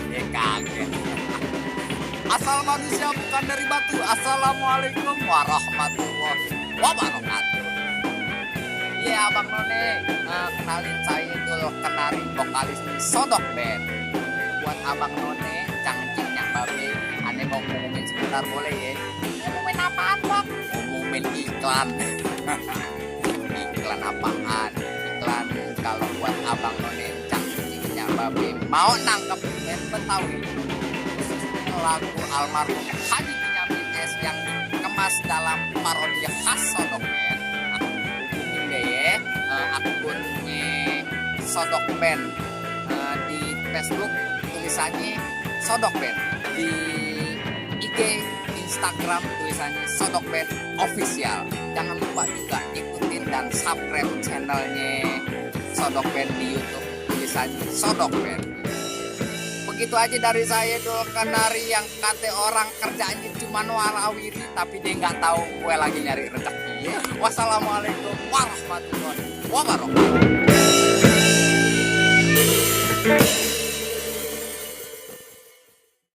Dia kaget. Asal manusia bukan dari batu. Assalamualaikum warahmatullahi wabarakatuh. Ya Abang None, kenalin saya Dul Kenari, vokalis di Sodok Band. Buat Abang None, jangan cinyak babe. Aneh mau ngomongin sebentar boleh ya? Ngomongin apaan Bang? Ngomongin iklan. Iklan apaan? Iklan kalau buat Abang None, jangan cinyak babe. Mau nangkep band Betawi, lagu almarhum Haji Benyamin S yang dikemas dalam parodi khas Sodok Band. Hubungin deh ya akunnya Sodok Band, di Facebook tulisannya Sodok Band, di IG Instagram tulisannya Sodok Band Official. Jangan lupa juga ikutin dan subscribe channelnya Sodok Band di YouTube, tulisannya Sodok Band. Begitu aja dari saya Dul Kenari yang kata orang kerjanya cuma warawiri tapi dia nggak tahu gue lagi nyari rezeki. Wassalamualaikum warahmatullahi wabarakatuh.